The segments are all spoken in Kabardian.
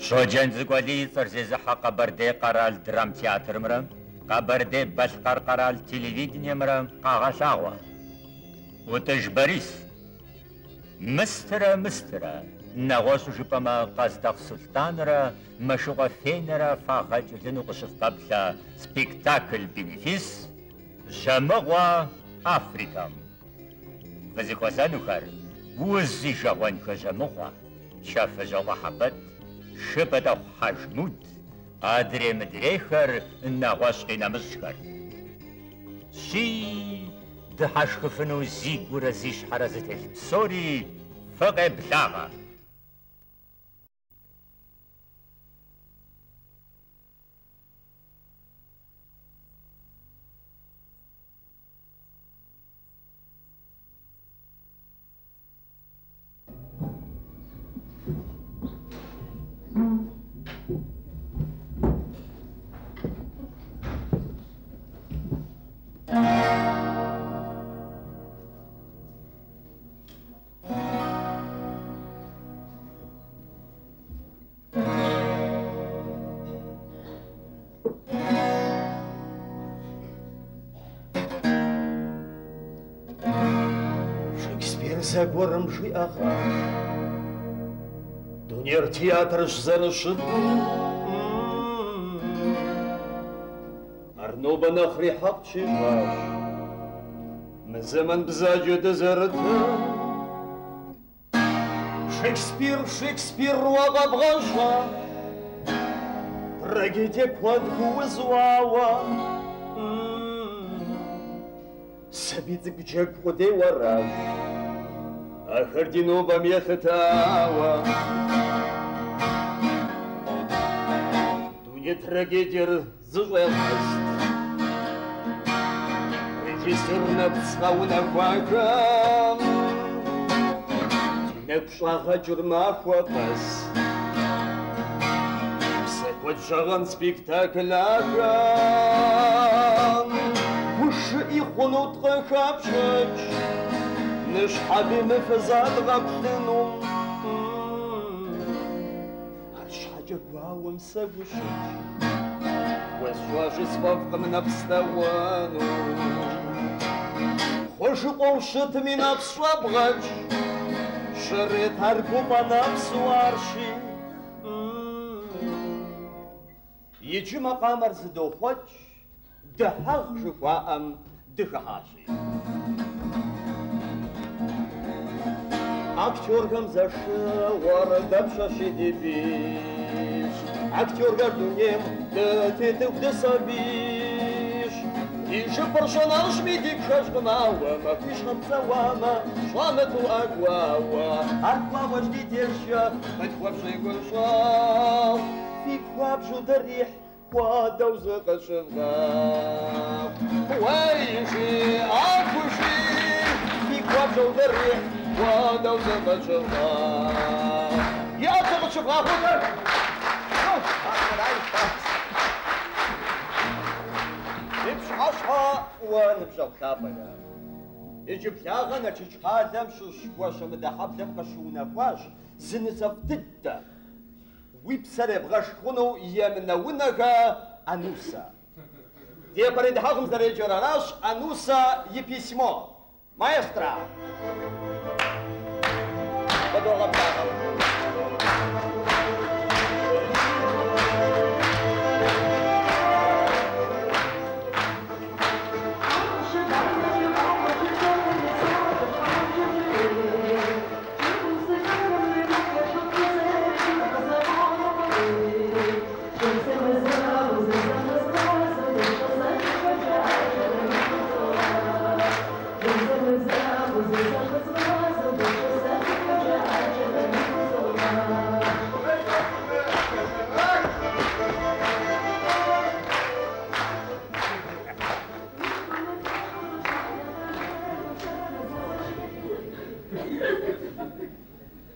Щоджэнцӏыкӏу Алий и цӏэр зезыхьэ Къэбэрдей къэрал драмтеатрымрэ Къэбэрдей-Балъкъэр къэрал телевидениемрэ къагъэлъагъуэ. ӏутӏыж Борис, Мыстрэ Мыстрэ, нэгъуэщӏу жыпӏэмэ Къаздэхъу Сулътӏанрэ Мэшыкъуэ Фенэрэ фагъэкӏылыну къыщыфпэплъэ спектакль-бенефис Жьэмыгъуэ Африкэм. Фызыхуэзэнухэр узижэгъуэнхэ Жьэмыгъуэ, Чэфыжьокъуэ Хьэбэт, Шыбэтӏэхъу Хьэжмуд, адрей-мыдрейхэр, нэгъуэщӏ къинэмыщӏхэр. Щи, дыхьэшхыфыну зигурэ зи щхьэрэ зэтелъ псори фыкъеблагъэ! Шекспир зэгуэрым жиӏэгъащ: Дунейр театрщ зэрыщыту. Ар нобэ нэхъри хьэкъ тщищӏащ мы зэман бзаджэ дызэрытым. Шекспир, Шекспир уэ къэбгъэщӏа, трагедие куэд гуузу, ауэ сабий цӏыкӏу джэгу къудейуэ аращ, ахэр ди нобэм елъытауэ. Дуней трагедиер зыщӏегъэст. Режиссер нэпцӏ къэунэхуахэм ди нэгу щӏагъэкӏыр махуэ къэс. Псэ куэд щагъэн спектакль ахэм гушыӏи хъунут къыхэпщӏыкӏ, ныщхьэби мы фызэдгъэплъынум. Арщхьэкӏэ гуауэм сэ гущыкӏ хуэсщӏащи, сфӏэфӏкъым нэпс лъэгъуэну. Хъужыкъуэу щытми нэпс щӏэбгъэкӏ, щрет ар гуфӏэ нэпсу арщи. Иджы макъамэр зыдохъуэкӏ, дыхьэгъ жыхуаӏэм дыхыхьащи. Актерхэм зэшыгъуэр дапщэщи ди бийщ. Актерхэр дунейм дытетыху дысабийщ. Ди жыпыр щынэщӏми дигу хэщӏкъым, ауэ махуищ къытцӏэуамэ, щӏамыту ӏэгуауэ. Ар гуауэщ ди дежкӏэ, къытхуэфщӏи гущӏэгъу. Фигу хуабжьу дырихь хуэдэу зыкъыщывгъэхъу. Уэйжи, ахужи, фигу хуабжьу дырихь хуэдэу зыкъыщывгъэхъу. Иӏэ зыкъыщывгъэхъухэр! Фи пщыхьэщхьэ фӏыуэ ныбжьэгъу лъапӏэхэ. Иджыблагъэ Налшыч къалэм щыщ Гуащэмыдэ хьэблэм къыщыунэхуащ зы нысэфӏ дыдэ. Уи псэр ебгъэшх хъуну Емынэунэхэ Анусэ. Ди япэрей дыхьэгъым зэреджэр аращ, Анусэ и письмо. Маэстро! Къыдогъэблагъэ.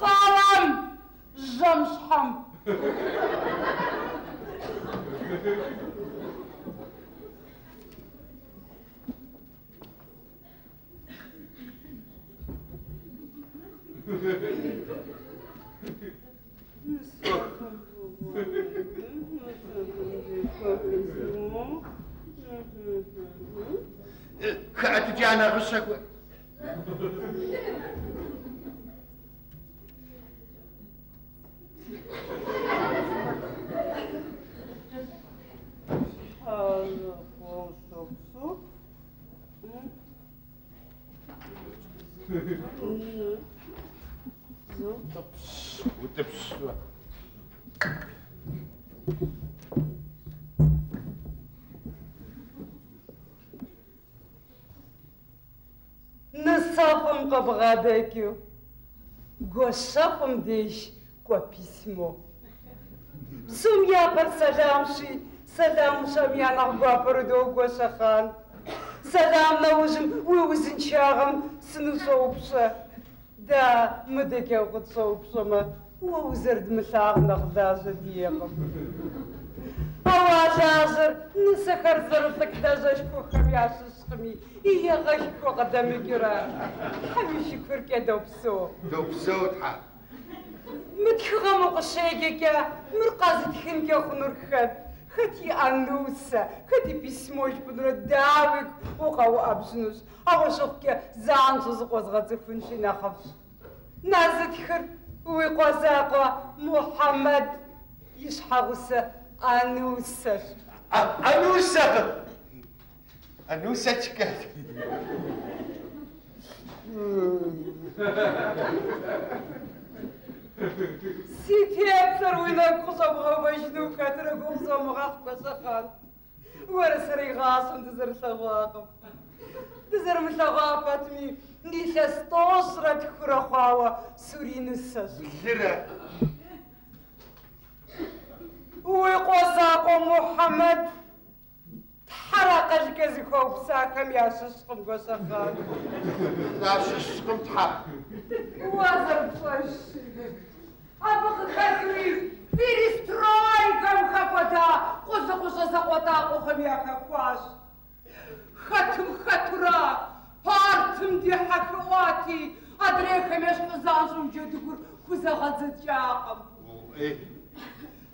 Къалэм жьэм щхьэм. Хэӏэтыкӏа нагъыщэ гуэр. Утӏыпщ, утӏыпщ. Нысэфӏым къыбгъэдэкӏыу гуащэфӏым деж кӏуэ письмо. Псом япэр сэламщи, сэламу щыӏэм я нэхъ гуапэр удох, Гуащэхъан. Сэлам нэужьым уи узыншагъэм сыныщӏоупщӏэ. Дэ мыдэкӏэ укъытщӏэупщӏэмэ, уэ узэрыдмылъагъу нэхъ лажьэ диӏэкъым. Ауэ а лажьэр нысэхэр зэрылӏыкӏ лажьэшхуэхэм ящыщкъыми, ягъэшхуэ къыдэмыкӏрэ, Тхьэм и шыкуркӏэ допсэу. Допсэу, Тхьэ. Мы тхыгъэм укъыщеджэкӏэ, мыр къэзытхынкӏэ хъунур хэт? Хэт и Анусэ, хэт и письмо жыпӏэнурэ, дауи, укъэуӏэбжьынущ. Ауэ щыхъукӏэ занщӏэу зыкъозгъэцӏыхунщи нэхъыфӏщ. Нэзытхыр уи къуэ закъуэ Мухьэмэд и щхьэгъусэ Анусэщ. Анусэкъым. Анусэчкэ. Си теплъэр уи нэгу къыщӏэбгъэувэжыну хэтрэ гугъу зомыгъэхь, Гуащэхъан. Уэрэ сэрэ игъащӏэм дызэрылъэгъуакъым. Дызэрымылъэгъуа пэтми, илъэс 93 хъуауэ суринысэщ. Блырэ. Уи къуэ закъуэ Мухьэмэд Тхьэр акъылкӏэ зыхуэупсахэм ящыщкъым, Гуащэхъан. Ящыщкъым, Тхьэ. Уэ зэрыпщӏэжщи, абы къыхэкӏыуи перестройкэм хэкӏуэда къулыкъущӏэ закъуэтӏакъуэхэм яхэхуащ. Хэтым хэтурэ партым дихьэхыӏуати, адрейхэм ещхьу занщӏэу джэдыгур хузэгъэдзэкӏакъым.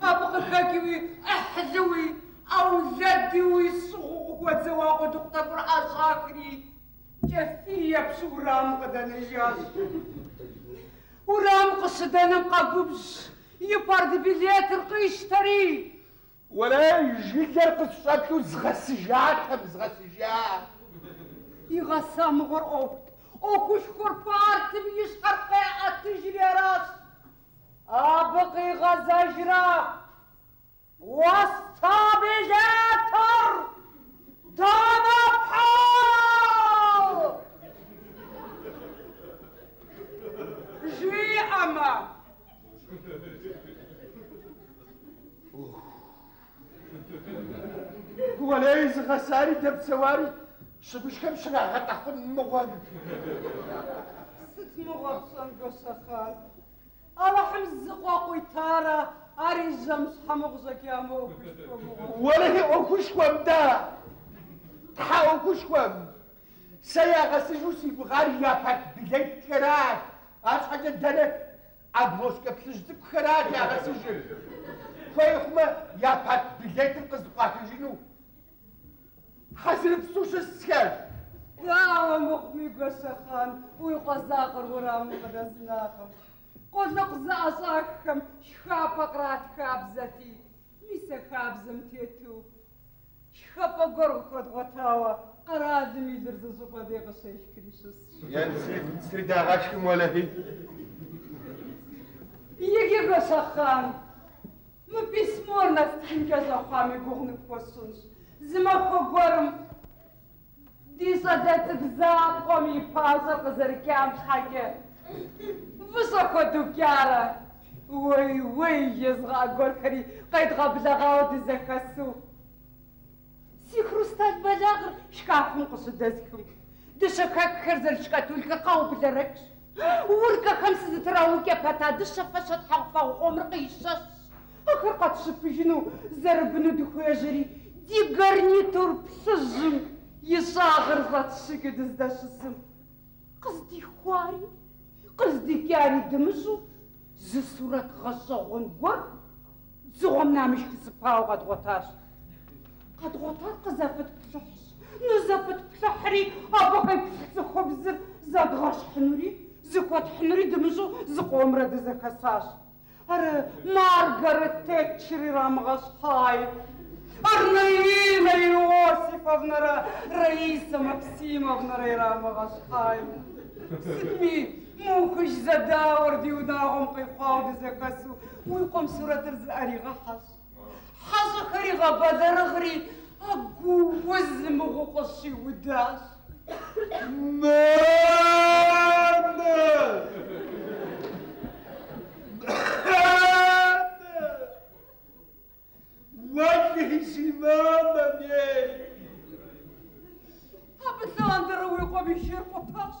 Абы къыхэкӏыуи ӏыхьлыуи ӏэулэдуи щӏыгъуу къыхуэдзэуа къулыкъу тӏэкӏур ӏэщӏахри, кӏэфиепщу урамым къыдэнэжащ. Урамым къыщыдэнэм къэгубжь и партбилетыр къищтэри. Уэрей, жылэр къысщӏэплъу згъэсыжатэм, згъэсыжа. Игъэса мыгъуэр ӏуэхут. ӏуэхушхуэр партым и щхьэр къеӏэтыжри аращ. Абы къигъэзэжрэ уэста билетыр дэнэ пхьа? Жиӏэмэ. Уэлей, зыгъэсари дэпсэуари щымыщхэм щрагъэтӏэхъун мыгъуэм. Сыт мыгъуэ пщӏэн, Гуащэхъан? Алыхьым зы къуэ къуитарэ, ар и жьэм щхьэму къыщӏэкӏамэ ӏуэхушхуэ мыгъуэ. Уэлэхьи, ӏуэхушхуэм дэ, Тхьэ, ӏуэхушхуэм. Сэ ягъэсыжу си гугъар я партбилетхэрат, арщхьэкӏэ дэнэт обложкэ плъыжь цӏыкӏухэрат ягъэсыжыр. Хуей хъумэ, я партбилетыр къызыкъуахыжыну хьэзырыпсу щысхэр. Дауэ мыхъуми, Гуащэхъан, уи къуэ закъуэр уэрамым къыдэзнакъым. Къулыкъу зыӏэщӏаххэм шхапӏэ кърат хабзэти, мис а хабзэм тету шхапӏэ гуэр къыхуэдгъуэтауэ къэралым и лыр зыщӏыпӏэ дей къыщешхри щысщ. Янсри дагъэшхым, уэлэхьи. Иджы, Гуащэхъан, мы письмор нэстхынкӏэ щӏэхъуам и гугъу ныпхуэсщӏынщ. Зы махуэ гуэрым ди щӏалэ цӏыкӏу закъуэм и пащӏэр къызэрыкӏам щхьэкӏэ выщӏэ хуэдукӏарэ, уей-уей жезыгъэӏэ гуэрхэри къедгъэблэгъауэ дызэхэсу. Си хрусталь бэлагъыр шкафым къыщыдэсхым, дыщэхэкӏхэр зэрылъ шкатулкэр къэублэрэкӏщ. Уркэхэм сызытраукӏэ пэта дыщэ фащэ тхьэгъуфэгъу къомыр къищэщщ. Ахэр къэтщыпыжыну зэрыбыну дыхуежьэри, ди гарнитур плъыжьым и щӏагъыр щӏэтщыкӏыу дыздэщысым. Къыздихуари, къыздикӏари дымыщӏу зы сурэт гъэщӏэгъуэн гуэр Дзыгъуэм намышхысыпауэ къэдгъуэтащ. Къэдгъуэтар къызэпытплъыхьщ, нызэпытплъыхьри, абы къиплъ цӏыхубзыр зэдгъэщхьынури, зыхуэтхьынури дымыщӏэу зыкъомрэ дызэхэсащ. Ар Маргарет Тэтчер ирамыгъэщхьай, ар Наинэ Иосифовнэрэ Раисэ Максимовнэрэ ирамыгъэщхьай. Сытми, мыухыж зэдауэр ди унагъуэм къихъуауэ дызэхэсу уи къуэм сурэтыр зыӏэригъэхьэщ. Хьэщӏэхэр игъэбэлэрыгъри, а гууз мыгъуэу къыщиудащ. Мамэ! Мамэ! Уэлэхьи, си мамэм ей! Абы лъандэрэ уи къуэм и жейр къутащ.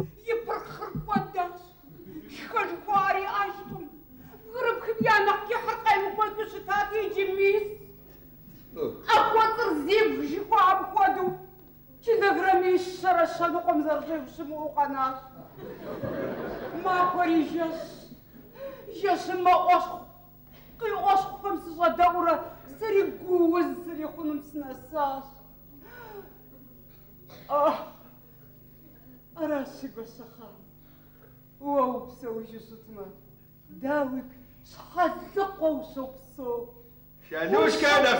И пырхъыр кӏуэдащ. Шхэ жыхуаӏэр иӏэжкъым. Бгырыпхым я нэхъ кӏыхьыр къемыкӏуэкӏыу щытати, иджы мис. ӏэкӏуэцӏыр зибг жыхуаӏэм хуэдэу килограммищэрэ щэ ныкъуэм зэрыщӏигъу щымыӏэу къэнащ. Махуэри жэщ. Жэщым мэӏуэщхъу. Къиӏуэщхъухэм сыщӏэдэӏурэ сэри гууз срихъуным сынэсащ. Аращи, Гуащэхъан, уэ упсэужу щытмэ, дауик, Щхьэлыкъуэ ущопсэу. Шалушка на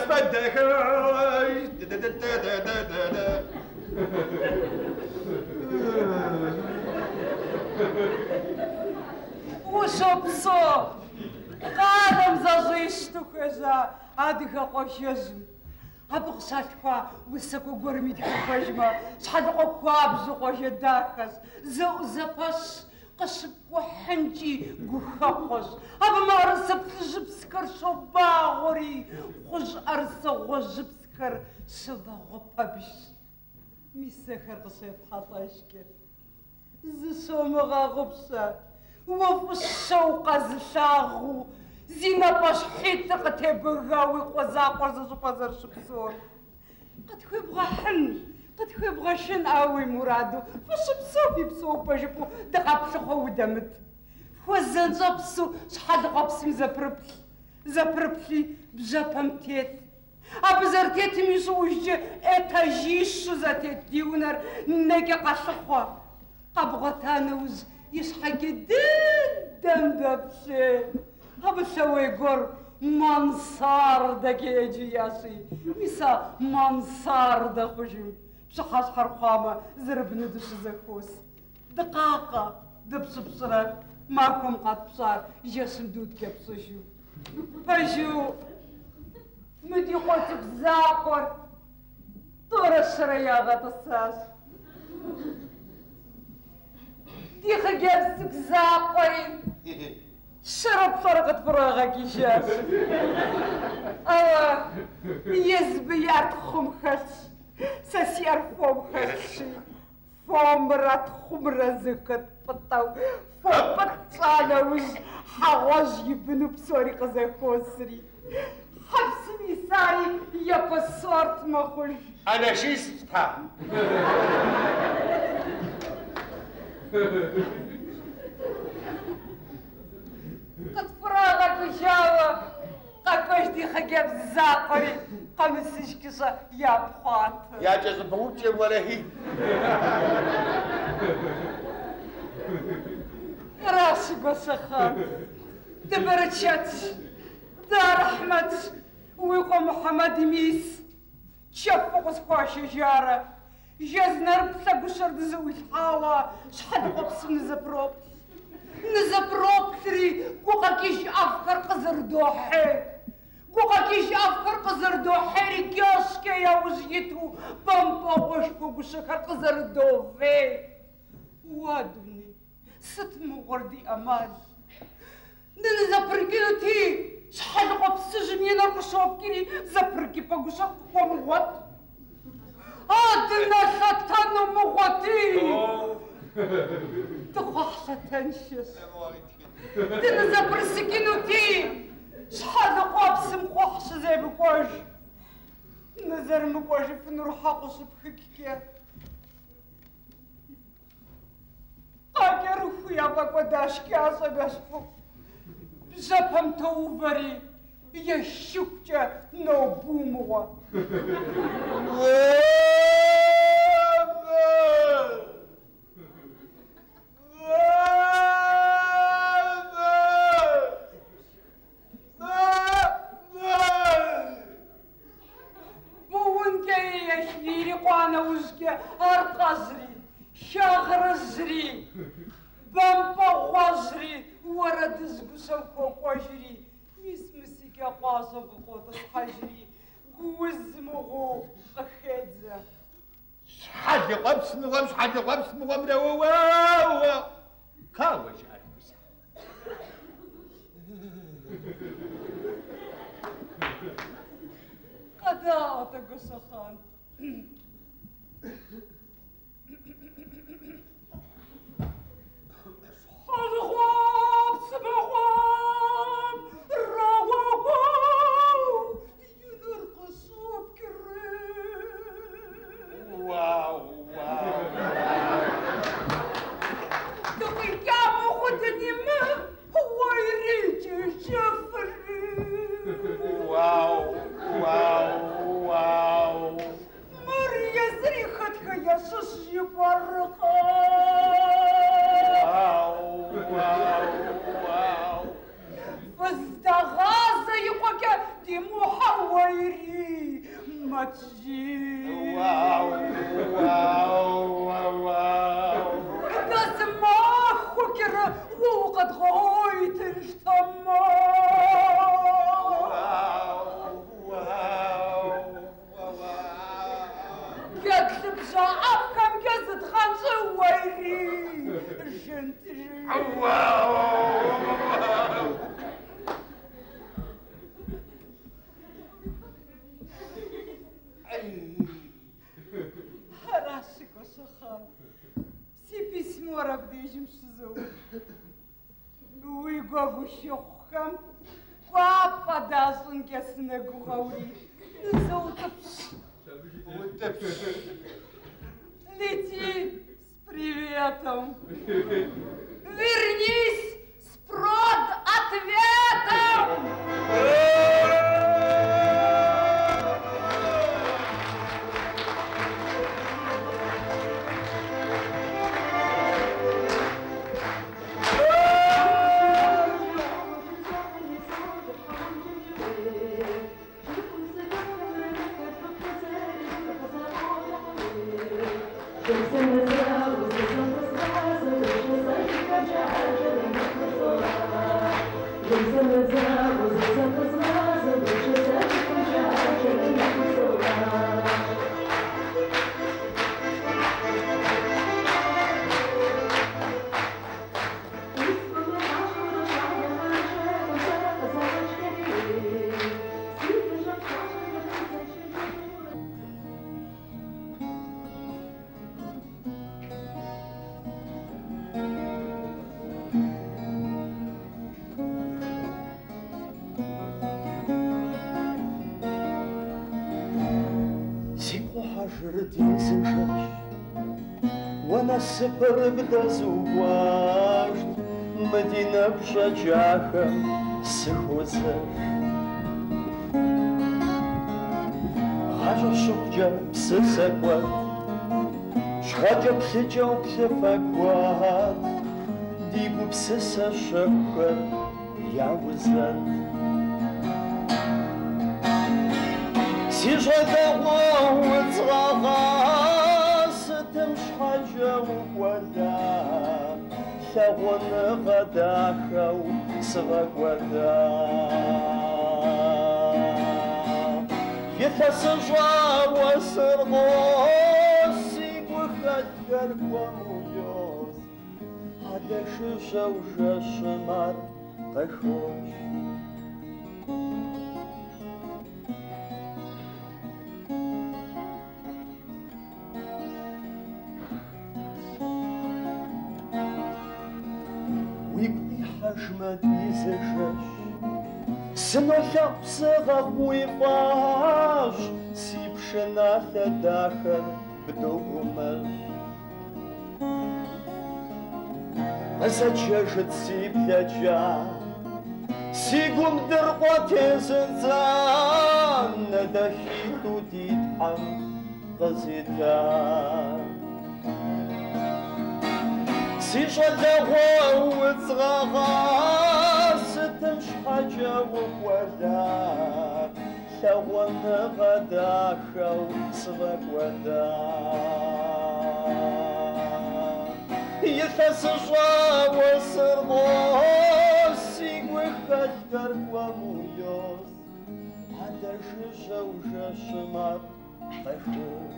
Ущопсэу къалэм зэщӏищтэу хуежьа адыгэ къуажэжьым. Абы къыщалъхуа усакӏуэ гуэрым итхыр пэжмэ, Щхьэлыкъуэ хуабжьу къуажэ дахэщ, зэӏузэпэщ, къыщыпкӏухьынкӏи гухэхъуэщ. Абы мыӏэрысэ плъыжьыпсхэр щобагъуэри, кхъужьӏэрысэ гъуэжьыпсхэр щывагъуэпэбжщ. Мис ахэр къыщепхьэлӏэжкӏэ. Зыщомыгъэгъупщэ, уэ фӏыщэу укъэзылъагъуу, зи напӏэщхьитӏыр къытебэга уи къуэ закъуэр зыщӏыпӏэ зэрыщыпсэур. Къытхуебгъэхьын, къытхуебгъэшэн ауэ уи мураду, фыщыпсэу фи псэупӏэ жыпӏэу дыкъэплъыхъуэу удэмыт. Хуэзанщӏэпсу Щхьэлыкъуэпсым зэпрыплъ, зэпрыплъи бжьэпэм тет. Абы зэрытетым и щӏыӏужкӏэ этажищу зэтет ди унэр нэкӏэ къэлъыхъуэ. Къэбгъуэта нэужь ищхьэкӏэ дыдэм дэплъей. Абы лъэуей гуэр мансардэкӏэ еджэ иӏэщи, мис а мансардэ хъужым пщыхьэщхьэр хъуамэ зэрыбыну дыщызэхуос. Дыкъакъэ, дыпщӏыпщӏрэ махуэм къэтпщӏар жэщым дыуткӏэпщӏыжу. Пэжу, мы ди къуэ цӏыкӏу закъуэр тӏурэ-щэрэ ягъэтӏысащ. Ди хъыджэбз цӏыкӏу закъуэри щэрэ плӏэрэ къытфӏрагъэкӏыжащ. Ауэ езбы и ӏэр тхъум хэлъщ, сэ си ӏэр фом хэлъщи. Фомрэ тхъумрэ зэхэтпӏытӏэу фопӏытӏ тщӏа нэужь, хьэ гъуэжь и быну псори къызэхуосри. Хьэпсым исари япэ сорт мэхъуж. Анашист, тхьэ. Къытфӏрагъэкӏыжауэ къэкӏуэж ди хъыджэбз закъуэри къэмысыжкӏыщӏэ япхъуатэ. Якӏэщӏыбоупкӏэм, уэлэхьи. Аращи, Гуащэхъан, дыбэрычэтщ, дыарыхьмэтщ, уи къуэ Мухьэмэди мис, чэфу къысхуашэжарэ, жэз нэрыплъэ гущэр дызыӏуилъхьауэ Щхьэлыкъуэпсым нызэпроплъ. Нызэпроплъри, гукъэкӏыж ӏэфӏхэр къызэрыдохьей. Гукъэкӏыж ӏэфӏхэр къызэрыдохьейри кӏэщӏкӏэ яужь иту бэмпӏэгъуэшхуэ гущэхэр къызэрыдовей. Уа, дуней, сыт мыгъуэр ди ӏэмал? Дынызэпрыкӏынути, Щхьэлыкъуэ псыжьым и нэр къыщопкӏри, зэпрыкӏыпӏэ гущэр къыхуэмыгъуэт. А дынэлъэтэну мыгъуэти! Дыкхъухьлъэтэншэщ. Дынызэпрысыкӏынути, Щхьэлыкъуэпсым кхъухь щыземыкӏуэж. Нызэрымыкӏуэжыфынур хьэкъыу щыпхыкӏкӏэ. Къакӏэрыху яфӏэкӏуэда шкӏащӏэм ещхьу, бжьэпэм тоувэри. ещыхукӏэ нобу мыгъуэ. Буункӏэ ирикъуа нэужькӏэ аркъэжьри, шагъырыжьри, бампӏэгъуэжьри, уэрэдыжь гущэм хуокӏуэжри, мис мы си кӏэкъуащӏэм къыкъуотӏысхьэжри, гууз мыгъуэу къыхедзэ. Щхьэлыкъуэпс мыгъуэм, щхьэлыкъуэпс мыгъуэмрэ уэ-уэ! Кауэ жыӏэр гусэ. Къэдаӏуэ-тӏэ, Гуащэхъан. Щхьэлыкъуэпс мыгъуэм рэуэуэу и нэр къыщӏопкӏри. Уау, уау. Дыкъикӏа мыхъу дынимы, уэйрикӏыжыфри. Уау, уау, уау. Мыр езыри хэтхэ ящыщ жыпӏэркъэ? Уау, уау, уау. Фыздэгъазэ и къуэкӏэ ди Мухьэ уэйри, Мэджий. Уау, уау, уау. Дэ зы махуэкӏэрэ уэ укъэдгъуэтыжтэмэ. Уау, уау, уау. Джэдлыбжьэ ӏэфӏхэмкӏэ зыдгъэнщӏы уэйри, жынтжи. Уау. Аращ, Гуащэхъан, си письмор абдежым щызоух. Уи гуэгушыхъухэм кӏуапӏэ дащӏынкӏэ сынэгугъэури, нызоутӏыпщ. Утӏыпщ. Лети с приветом. Вернись с прод ответом. Си къухьэжыр ди зы жэщ, уэ насыпыр бдэзугуашт, мы ди нэгу щӏэкӏахэм сыхуозэш. Гъащӏэ щыхъукӏэ псысэ куэд, щхъуэкӏэплъыкӏэу плъыфэ куэд, ди гупсысэ щэхухэр яузэд. Си щӏалэгъуэ удз гъэгъа, сытым щхьэкӏэ укӏуэда, лъагъуныгъэ дахэу сыгъэкӏуэда. Илъэсыщӏауэ сыргъуос, си гухэлъхэр хуэму йос, адэ жыжьэу жэщым ар къыхощ. Уигу къихьэжмэ ди зы жэщ, сынолъэӏу сыгъэхъу уи фӏэщ, си пшыналъэ дахэр бдогумэщӏ. Къызэджэжыт си блэкӏа, Си гум дыркъуэ тезыдза нэ дахитӏу ди Тхьэм къызита. Си щӏалэгъуэ удз гъэгъа, сытым щхьэкӏэ ухуэла, лъагъуныгъэ дахэу сфӏэкӏуэда. Илъэсыщӏэ уэсыр къос, си гухэлъхэр хуэму йос, адэ жыжьэу жэщым ар къыхощ.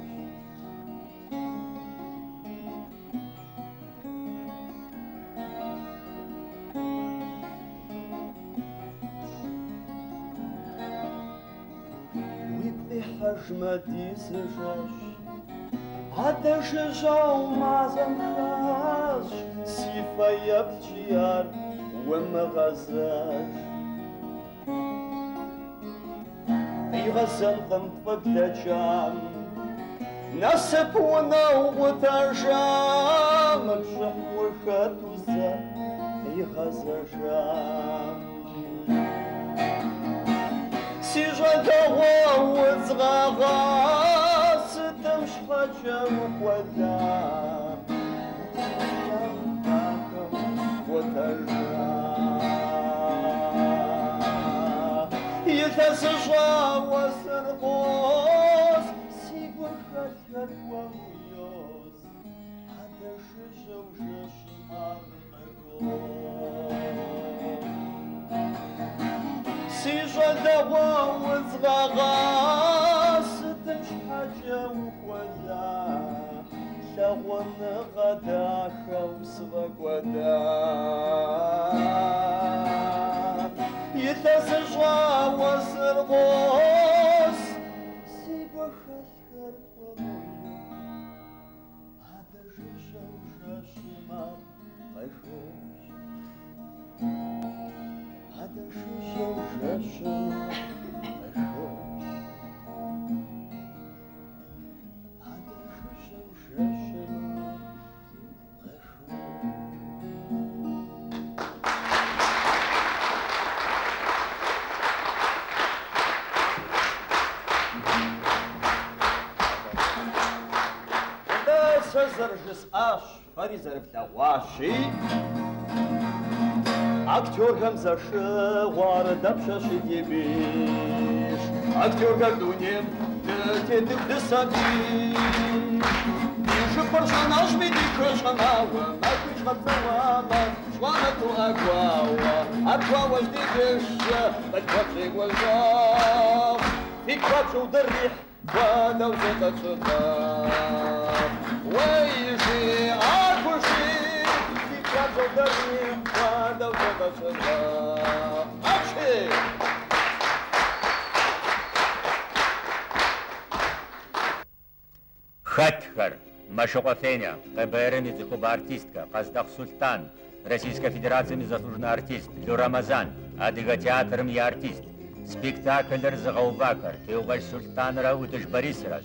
Уигу къихьэжмэ ди зы жэщ, адэ жыжьэу мазэм хэщ, си фэеплъщи ар умыгъэзэж. Къигъэзэнкъым фӏы блэкӏам, насып унэу къутэжам, пщӏыхь ухэту зэ къигъэзэжам. Си щӏалэгъуэ удз гъэгъа, сытым щхьэкӏэ ухуэла, дахэу къутэжа. Илъэсыщӏэ уэсыр къос, си гухэлъхэр хуэму йос, адэ жыжьэу жэщым ар къыхощ. Си щӏалэгъуэ удз гъэгъа, сытым щхьэкӏэ ухуэла, лъагъуныгъэ дахэу сфӏэкӏуэда. Илъэсыщӏэ уэсыр къос, си гухэлъхэр хуэму йос, адэ жыжьэу жэщым ар къыхощ. Адэ жыжьэу жэщым къыхощ. Адэ жыжьэу жэщым ар къыхощ. Дэ сэ зэрыжысӏащ, фэри зэрыфлъэгъуащи, Актерхэм зэшыгъуэр дапщэщи ди бийщ. Актерхэр дунейм дытетыху дысабийщ. Ди жыпыр щӏэнэщӏми ди кур щӏэмауэ, махуищ къэпсэуамэ, щӏамыту ӏэгуауэ. Ар гуауэщ ди дежкӏэ, къытхуэпщӏегъуэжагъ. Фи куэбжэу дырихь хуэдэу зыкъытщыхъуагъ. Уей-жи, ахужи, фи куэбжэу дырихь хуэдэу зыкъытщыхъуагъ. Апщи! Хэтхэр: Мэшыкъуэ Феня, КъБР-м и цӏыхубэ артисткэ, Къаздэхъу Сулътӏан, Российскэ Федерацием и заслуженнэ артист, Лу Рэмэзан, Адыгэ театрым и артист. Спектаклыр зыгъэувахэр Теувэж Сулътӏанрэ ӏутӏыж Борисрэщ.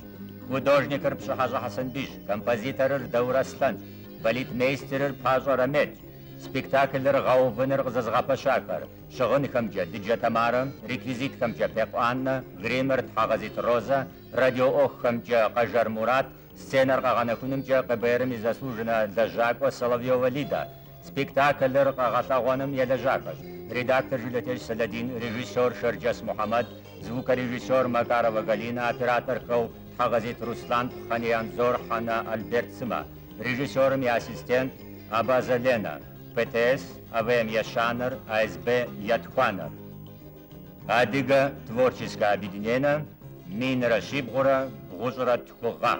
Художникыр Пщыхьэщӏэ Хьэсэнбийщ, композиторыр Даур Аслъэнщ, балетмейстерыр Пащӏэ Рамелщ. Спектаклыр гъэувыныр къызэзыгъэпэщахэр: щыгъынхэмкӏэ Дыджэ Тамарэ, реквизитхэмкӏэ Пекъу Аннэ, гримыр Тхьэгъэзит Розэ, радиоӏуэхухэмкӏэ Къэжэр Мурат, сценэр къэгъэнэхунымкӏэ КъБР-м и заслуженнэ лэжьакӏуэ Соловьёвэ Лидэ. Спектаклыр къэгъэлъэгъуэным елэжьахэщ. Редактор Жылэтеж Сэлэдин, режиссер Шэрджэс Мухьэмэд, звукорежиссер Макаровэ Галинэ, операторхэу Тхьэгъэзит Руслан, Пхъэней Анзор, Хьэнэ Альберт сымэ, режиссерым и ассистент Абазэ Ленэ, ПТС, АВМ ещанэр, АСБ етхуанэр. Адыгэ творческэ объединенэ 1303 гъэ.